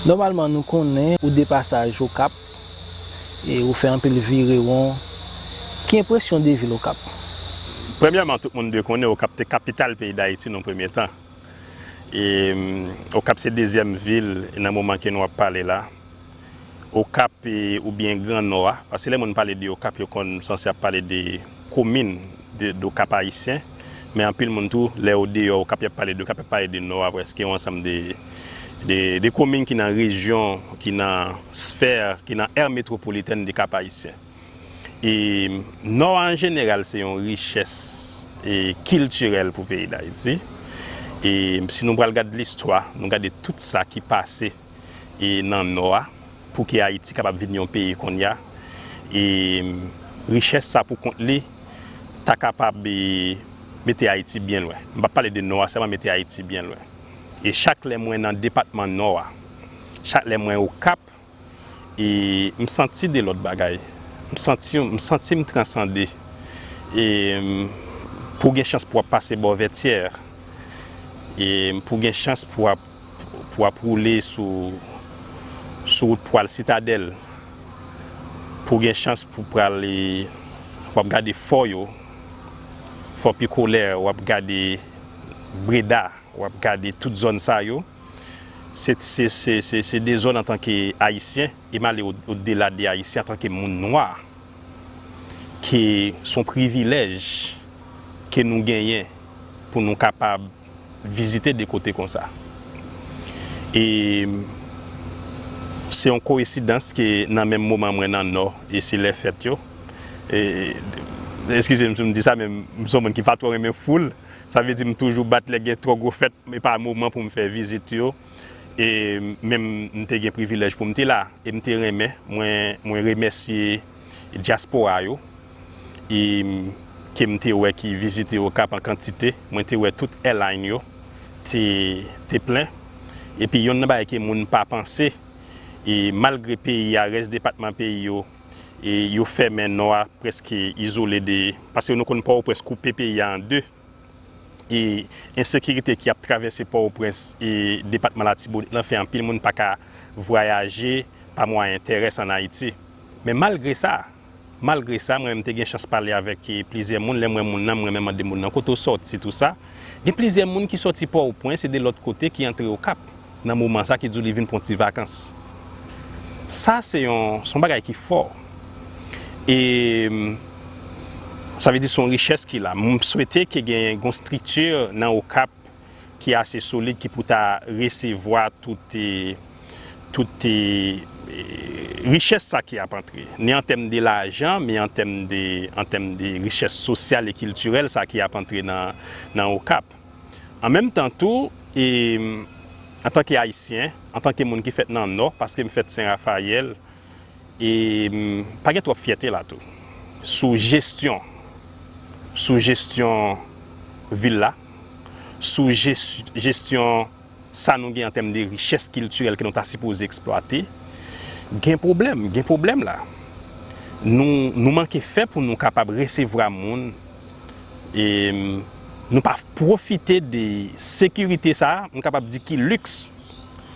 Nòmalman, nou konnen ou de pasaj Okap, e ou fè anpil virewon. Ki enpresyon de vil Okap? Premyèman, tout moun dwe konnen Okap te kapital peyi Dayiti nan premye tan. E, mm, Okap se dezyèm vil nan moman ke nou ap pale la. Okap e, oubyen Gran Nò a, paske lè moun pale de Okap, yo konn sanse ap pale de komin de, de Okap ayisyen, men anpil moun tou, lè yo deyò Okap, y ap pale de Okap, y ap pale de Nò a, prèske yon ansanm de, de, de komin ki nan rejyon, ki nan sfè, ki nan è metwopolitèn de Kap Ayisyen. E Nò a, an jeneral, se yon richès e kiltirèl pou peyi Dayiti. E si nou pral gad listwa, nou gade tout sa ki pase e nan Nò a, pou ke Ayiti kapab vin yon peyi kounye a. E richès sa pou kont li ta kapab e, mete Ayiti byen lwen. M p ap pale de Nò a sèlman, mete Ayiti byen lwen. E chak lè mwen nan depatman Nò a, chak lè mwen Okap, e m santi de lòt bagay. M santi, m santi m transande. E m, pou gen chans pou w ap pase bò Vètyè, e m, pou gen chans pou w ap, pou w ap woule sou, sou wout pou al Sitadèl, pou w gen chans pou pral, e, w ap gade fò yo, Fò Pikolè, w ap gade Breda, w ap gade tout zòn sa yo. Se, se, se, se, se de zòn antanke Ayisyen, e m ale o, odela de Ayisyen, antanke moun nwa, ke se yon privilèj ke nou genyen pou nou kapab vizite de kote konsa. E se yon koyensidans ke nan menm moman mwen nan Nò, e se lè fèt yo. E, eskize m si m di sa, men m se yon moun ki pa twò renmen foul. Sa vle di m toujou bat lè gen twò gwo fèt, e pa moman pou m fè vizit yo. E menm m te gen privilèj pou m te la, e m te renmen, mwen, mwen remèsye dyaspora yo, e ke m te wè ki vizite Okap an kantite, mwen te wè tout airline yo te, te plen. Epi yonn nan bagay ke moun pa panse, e malgre peyi a, rès depatman peyi yo, e yo fèmen, Nò a prèske izole de, paske nou konn Pòtoprens koupe peyi a an de. E ensekirite ki ap travèse Pòtoprens e depatman Latibonit lan fè anpil moun pa ka vwayaje pa mwayen terès ann Ayiti. Men malgre sa, malgre sa, mwen menm te gen chans pale avèk, e, plizyè moun, lè m wè moun nan, m renmen mande moun nan kote w sòti, tou sa. Gen plizyè moun ki sòti Pòtoprens e de lòt kote ki antre Okap nan moman sa, ki di w li vin pran ti vakans. Sa se yon, se yon bagay ki fò. E, sa vle di se yon richès ki la. M swete ke gen yon estrikti nan Okap ki ase solid, ki pou ta resevwa tout, e, tout, e, e, richès sa ki ap antre. Ni an tèm de lajan, men an tèm de, an tèm de richès sosyal e kiltirèl sa ki ap antre nan, nan Okap. An menm tan tou, e, antanke Ayisyen, antanke moun ki fèt nan Nò, paske m fèt Sen Rafayèl, e, m, pa gen twòp fyète la tou. Sou jesyon, sou jesyon vil la, sou jes, jesyon sa nou gen an tèm de richès kiltirèl ke nou ta sipoze eksplwate, gen pwoblèm, gen pwoblèm la. Nou, nou manke fè pou nou kapab resevwa moun, e, nou pa pwofite de sekirite sa a, m kapab di ki liks.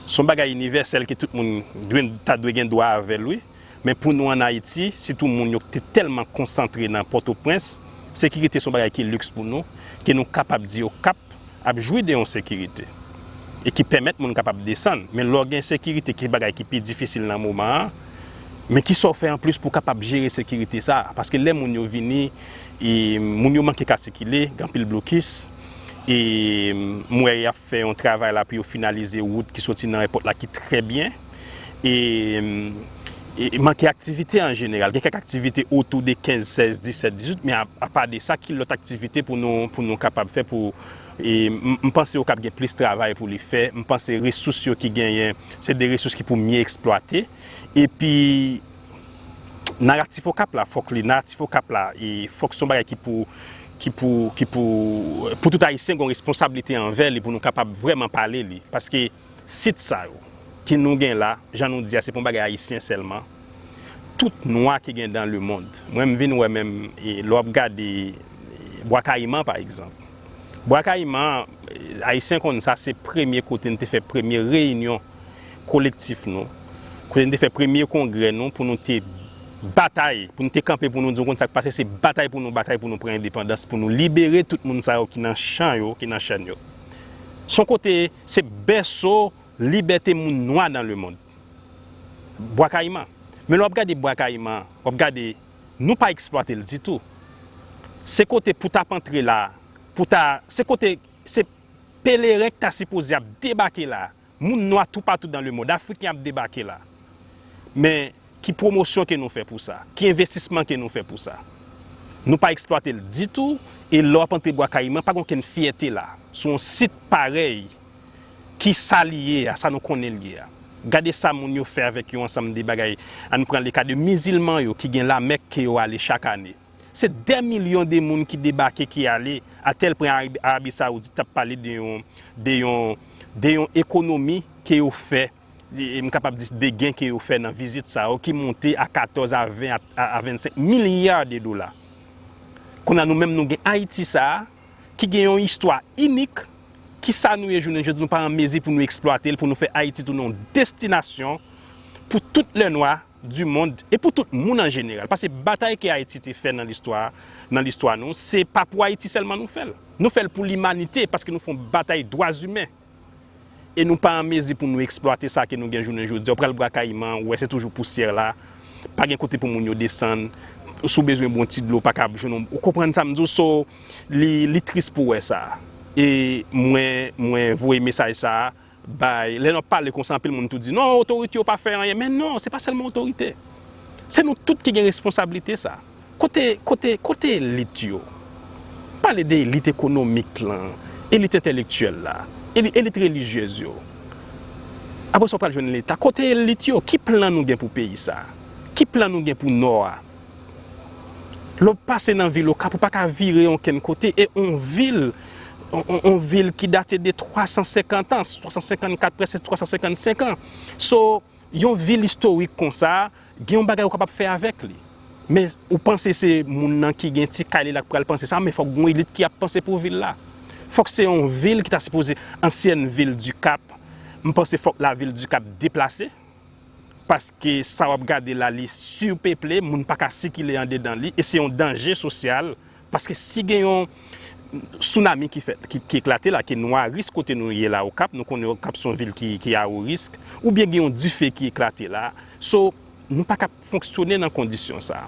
Se yon bagay inivèsèl ke tout moun dwe, ta dwe gen dwa avè l, wi. Men pou nou ann Ayiti, sitou moun yo ki te tèlman konsantre nan Pòtoprens, sekirite se yon bagay ki liks pou nou, ke nou kapab di Okap ap jwi de yon sekirite e ki pèmèt moun kapab desann. Men lè w gen sekirite, ki bagay ki pi difisil nan moman an, men kisa w fè anplis pou w kapab jere sekirite sa a? Paske lè moun yo vini, e moun yo manke ka sikile, gen anpil blokis, e m wè y ap fè yon travay la pou yo finalize wout ki soti nan èpòt la ki trè byen. E, e manke aktivite an jeneral. Gen kèk aktivite otou de kenz, sèz, disèt, dizuit, men a, apa de sa, ki lòt aktivite pou nou, pou nou kapab fè pou, e m, m panse Okap gen plis travay pou li fè. M panse resous yo ki genyen, se de resous ki pou mye eksplwate. Epi, naratif Okap la, fòk li, naratif Okap la, e fòk se yon bagay ki pou, ki pou, ki pou, pou tout Ayisyen gen yon responsablite anvè li, pou nou kapab vrèman pale li. Paske sit sa yo, ke nou gen la, jan nou di a, se pa yon bagay ayisyen sèlman. Tout nwa ki gen dans le monde. Mwen, m vin wè menm, e, lè w ap gade, e, Bwa Kayiman, pa egzanp. Bwa Kayiman, e, Ayisyen konn sa, se premye kote n te fè premye reyinyon kolektif nou, kote n te fè premye kongrè nou pou nou te batay, pou nou te kanpe, pou nou di w konn sa k pase, se batay pou nou batay, pou nou pran endepandans, pou nou libere tout moun sa yo ki nan chan yo, ki nan chèn yo. Se yon kote, se bèso libète moun nwa dans le monde. Bwa Kayiman. Men lè w ap gade Bwa Kayiman, w ap gade, nou pa eksplwate l ditou. Se kote pou t ap antre la, pou ta, se kote, se peleren ki ta sipoze ap debake la. Moun nwa toupatou dans le monde, Afriken ap debake la. Men, ki pwomosyon ke nou fè pou sa? Ki envestisman ke nou fè pou sa? Nou pa eksplwate l ditou, e lè w ap antre Bwa Kayiman, pa gen okenn fyète la. Sou yon sit parèy, ki sa li ye a, sa nou konnen l ye a. Gade sa moun yo fè avèk yon ansanm de bagay. Ann pran le ka de mizilman yo ki gen Lamèk ke yo ale chak ane. Se dè milyon de moun ki debake, ki ale, a tèl pwen Arabi, Arabi Saoudit t ap pale de yon, de yon, de yon ekonomi ke yo fè, e, e m kapab di de gen ke yo fè nan vizit sa yo, ki monte a katòz a ven a, a, a vennsenk milya de dola. Kounye a nou menm nou gen Ayiti sa a, ki gen yon istwa inik, ki sa nou ye jounen jodi, nou pa an mezi pou nou eksplwate l, pou nou fè Ayiti tounen yon destinasyon pou tout lè nwa du monde e pou tout moun an jeneral. Paske batay ke Ayiti te fè nan listwa, nan listwa nou, se pa pou Ayiti sèlman nou fè l. Nou fè l pou limanite, paske nou fè yon batay dwa imen. E nou pa an mezi pou nou eksplwate sa ke nou gen jounen jodi a. Ou pral Bwa Kayiman, ou wè se toujou pousyè la. Pa gen kote pou moun yo desann. Si w bezwen bon ti dlo, pa ka jwenn. Ou konprann sa m di w? So, li, li tris pou wè sa. E mwen, mwen voye mesaj sa a bay, lè n ap pale konsa, anpil moun tou di, "Non, otorite yo pa fè anyen." Men non, se pa sèlman otorite. Se nou tout ki gen responsablite sa. Kote, kote, kote elit yo? Pale de elit ekonomik lan, elit entèlektyèl la, eli-, elit relijyez yo. Apre sa, w pral jwenn Leta. Kote elit yo? Ki plan nou gen pou peyi sa? Ki plan nou gen pou Nò a? Lè w pase nan vil Okap, ou pa ka vire onkenn kote. E on vil, on, on, on vil ki date de twa san senkant an, twa san senkannkat, prèske twa san senkannsenk an. So, yon vil istorik konsa, gen yon bagay ou kapab fè avèk li. Men ou panse se moun nan ki gen ti kay li la k pral panse sa, men fòk gon elit ki ap panse pou vil la. Fòk se yon vil ki ta sipoze ansyèn vil Dikap. M panse fòk lavil Dikap deplase. Paske sa w ap gade la, li sipeple, moun pa ka sikile andedan li, e se yon danje sosyal, paske si gen yon tsunami ki fèt, ki, ki eklate la, ke nou a risk kote nou ye la, Okap, nou konnen Okap se yon vil ki, ki a wo risk, oubyen gen yon dife ki eklate la, so, nou pa ka fonksyone nan kondisyon sa.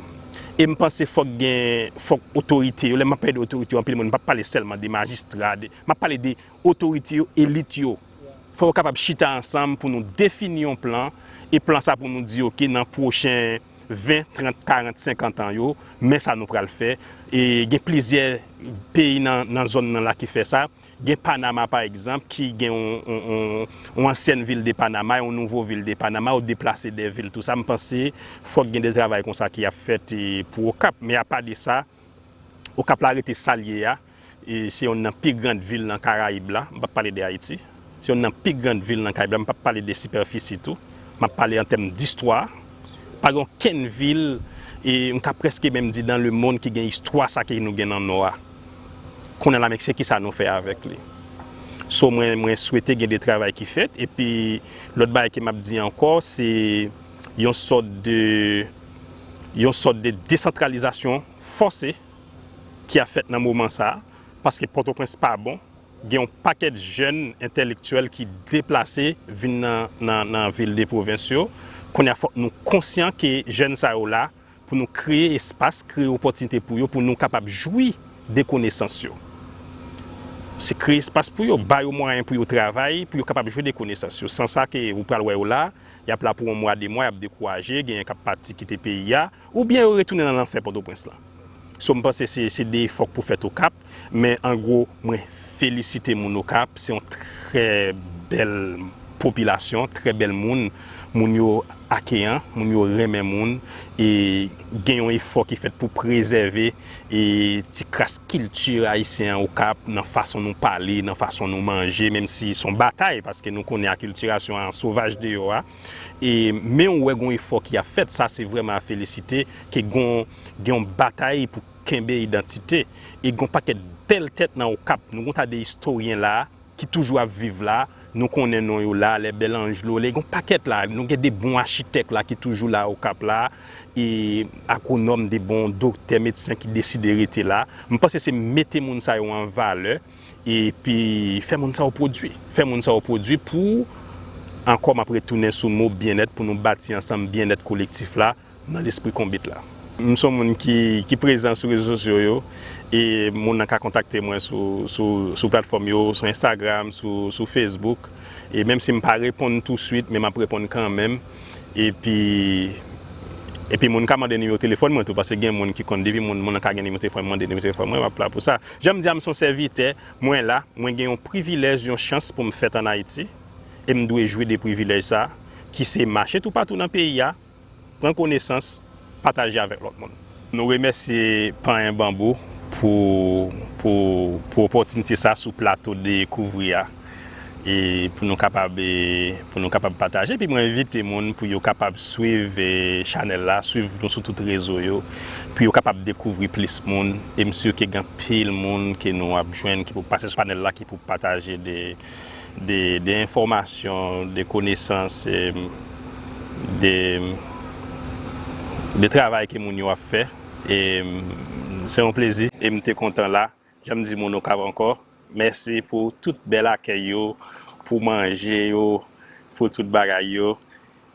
E m panse fòk gen, fòk otorite yo, lè m ap pale de otorite yo, anpil moun, m p ap pale sèlman de majistra, de, m ap pale de otorite yo, elit yo. Fò yo kapab chita ansanm pou nou defini yon plan, e plan sa pou nou di, oke, nan pwochen ven, trant, karant, senkant an yo, men sa nou pral fè. E gen plizyè peyi nan, nan zòn nan la ki fè sa. Gen Panama, pa egzanp, ki gen yon, yon, yon, yon ansyèn vil de Panama, yon nouvo vil de Panama, yo deplase de vil, tou sa. M panse fòk gen de travay konsa ki ap fèt, e, pou Okap. Men apa de sa, Okap la rete sa l ye a. E se yonn nan pi grand vil nan Karayib la. M p ap pale de Ayiti. Se yonn nan pi grand vil nan Karayib la. M p ap pale de sipèfisi tou. M ap pale an tèm distwa. Pa gen okenn vil, e m ka prèske menm di dans le monde ki gen istwa sa ke nou gen nan Nò a. Kounye a la, men se kisa nou fè avèk li. So, mwen, mwen swete gen de travay ki fèt. Epi, lòt bagay ke m ap di ankò, se yon sòt de, yon sòt de desantralizasyon fòse ki ap fèt nan moman sa a, paske Pòtoprens pa bon, gen yon pakèt jèn entèlektyèl ki deplase vin nan, nan, nan vil de pwovens yo. Kounye a, fòk nou konsyan ke jèn sa yo la, pou nou kreye espas, kreye opòtinite pou yo, pou nou kapab jwi de konesans yo. Se kreye espas pou yo, ba yo mwayen pou yo travay, pou yo kapab jwi de konesans yo. San sa ke ou pral wè yo la, y ap la pou yon mwa, de mwa, y ap dekouraje, genyen k ap pati kite peyi a, oubyen yo retounen nan lanfè Pòtoprens lan. So, m panse se, se de efò k pou fèt Okap, men an gwo, mwen felisite moun Okap, se yon trè bèl popilasyon, trè bèl moun, moun yo akeyan, moun yo renmen moun, e gen yon efò ki fèt pou prezève, e ti kras kilti ayisyen an Okap, nan fason nou pale, nan fason nou manje, menm si se yon batay, paske nou konnen akiltirasyon an sovaj deyò a, e, men ou wè gon efò ki ap fèt, sa se vrèman a felisite, ke gon, gen yon batay pou kenbe idantite, e gon pakèt bèl tèt nan Okap, nou gon ta de istoryen la, ki toujou ap viv la, nou konnen non yo la, lè Bèl Anjlo, lè gon pakèt la, nou gen de bon achitèk la ki toujou la Okap la, e agwonòm, de bon doktè, medsen ki deside rete la. M panse se mete moun sa yo an valè, epi fè moun sa yo pwodui. Fè moun sa yo pwodui pou Ankò, m ap retounen sou mo byennèt pou nou bati ansanm byennèt kolektif la nan lespri Konbit la. M se yon moun ki, ki prezan sou rezo sosyo yo, e moun nan ka kontakte mwen sou, sou, sou platfòm yo, sou Instagram, sou, sou Facebook. E menm si m pa reponn touswit, men m ap reponn kanmenm. Epi, epi moun ka mande nimewo telefòn mwen tou, paske gen moun ki konn depi moun, moun nan ka gen nimewo telefòn, mande nimewo telefòn mwen, m ap la pou sa. Jan m di a, m se yon sèvitè, mwen la, mwen gen yon privilèj, yon chans pou m fèt ann Ayiti, e m dwe jwi de privilèj sa, ki se mache toupatou nan peyi a, pran konesans, pataje avèk lòt moun. Nou remèsye Panyen Banbou pou, pou, pou opòtinite sa sou plato Dekouvri a, e pou nou kapab, e pou nou kapab pataje. Epi mwen envite moun pou yo kapab swiv, e chanèl la, swiv nou sou tout rezo yo, pou yo kapab dekouvri plis moun. E m si ke gen anpil moun ke nou ap jwenn ki pou pase sou panèl la, ki pou pataje de, de, de enfòmasyon, de konesans, e de, de travay ke moun yo ap fè. E se yon plezi. E m te kontan la. Jan m di moun Okap ankò, mèsi pou tout bèl akèy yo, pou manje yo, pou tout bagay yo.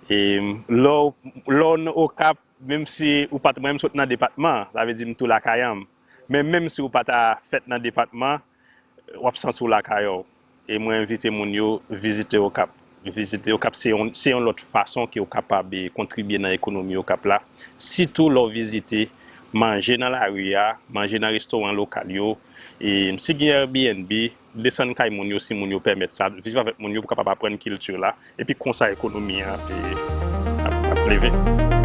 E lè w, lè w nan Okap, menm si ou pa t, mwen m sot nan depatman, sa vle di m tou lakay an. Men menm si ou pa ta fèt nan depatman, w ap santi w lakay ou. E mwen envite moun yo vizite Okap. Vizite Okap se yon, se yon lòt fason ke w kapab, e, kontribye nan ekonomi Okap la. Sitou lè w vizite, manje nan lari a, manje nan restoran lokal yo. E si gen Airbnb, desann kay moun yo si moun yo pèmèt sa, viv avèk moun yo pou kapab aprann kilti la. Epi konsa ekonomi an, e, ap, ap leve.